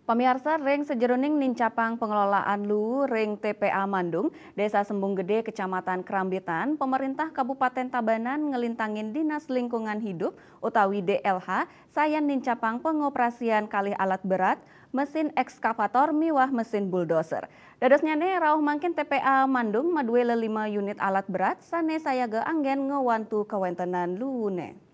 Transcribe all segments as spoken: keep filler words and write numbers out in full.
Pamiarsa, ring sajeroning nincapang pangelolaan luu ring T P A Mandung, Desa Sembung Gede, Kecamatan Kerambitan, pemerintah Kabupaten Tabanan ngelintangin Dinas Lingkungan Hidup utawi D L H sayan nincapang pangoperasian kalih alat berat, mesin ekskavator miwah mesin bulldozer. Dadosnyane rauh mangkin T P A Mandung madue lelima unit alat berat sane sayaga anggen ngwantu kawentenan luune.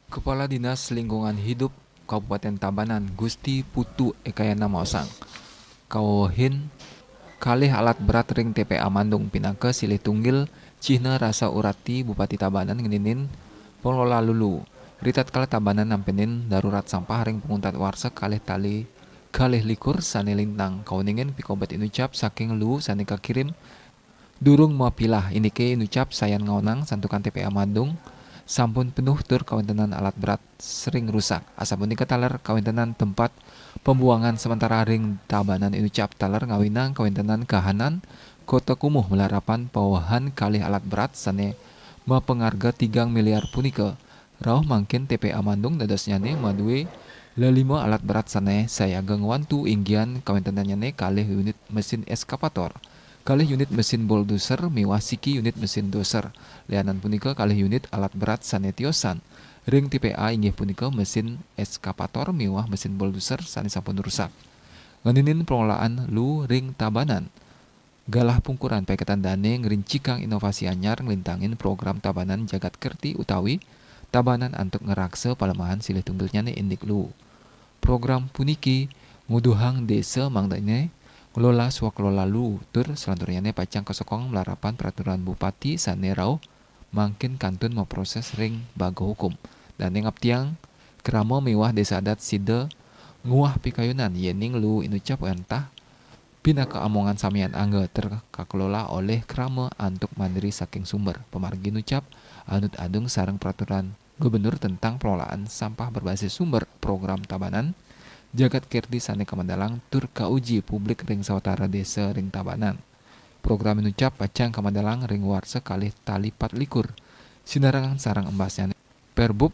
Kepala Dinas Lingkungan Hidup Kabupaten Tabanan, Gusti Putu Ekayana maosang, kawewehin kalih alat berat ring T P A Mandung pinaka silih tunggil cihna rasa urati Bupati Tabanan ngeninin pengelola lulu. Ritatkala Tabanan nampinin darurat sampah ring panguntat warsa kalih tali kalih likur sane lintang kauningin pikobet inucap saking luu sane kakirim durung mapilah, indike inucap sayan ngaonang santukan T P A Mandung sampun penuh tur kawentenan alat berat sering rusak. Asapunika taler kawentenan tempat pembuangan sementara ring Tabanan inucap taler ngawinang kawentenan kahanan kota kumuh malarapan pawehan kalih alat berat sane mapangarga tigang miliar punika. Rauh mangkin T P A Mandung dadosnyane madue lelima alat berat sane sayaga ngwantu, inggihan kawentenannyane kalih unit mesin eskavator, kalih unit mesin bulldozer miwah siki unit mesin dozer. Lianan punika kalih unit alat berat sane tiosan ring T P A inggih punika mesin eskavator miwah mesin bulldozer sane sampun rusak. Ngeninin pengelolaan luu ring Tabanan, galah pungkuran paiketan dane ngrincikang inovasi anyar nglintangin program Tabanan Jagat Kerti utawi Tabanan antuk ngraksa palemahan silih tunggilnyane indik luu. Program puniki nguduhang desa mangdane ngelola swakelola luu tur salanturnyane pacang kasokong malarapan peraturan bupati sane rauh mangkin kantun maproses ring baga hukum. Dane ngaptiang krama miwah desa adat sida nguah pikayunan yening luu inucap wantah pinaka amongan samian angga ter kakelola olih krama antuk mandiri saking sumber. Pamargi nucap anut adung sareng peraturan Gubernur tentang pengelolaan sampah berbasis sumber, program Tabanan Jagat Kerti sane kamedalang tur kauji publik ring sawatara desa ring Tabanan. Program inucap pacang kamedalang ring warsa kalih tali pat likur. Sinarengan sareng embasnyane Perbub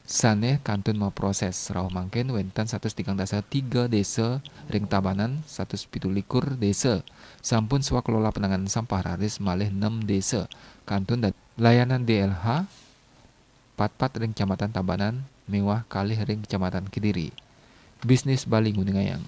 sane kantun maproses. Rauh mangkin wenten satus tigang dasa tiga desa ring Tabanan, satus pitu likur desa sampun swakelola penanganan sampah raris malih nem desa kantun dad-, layanan D L H patpat ring Kecamatan Tabanan miwah kalih ring Kecamatan Kediri. Bisnis Bali nguningayang,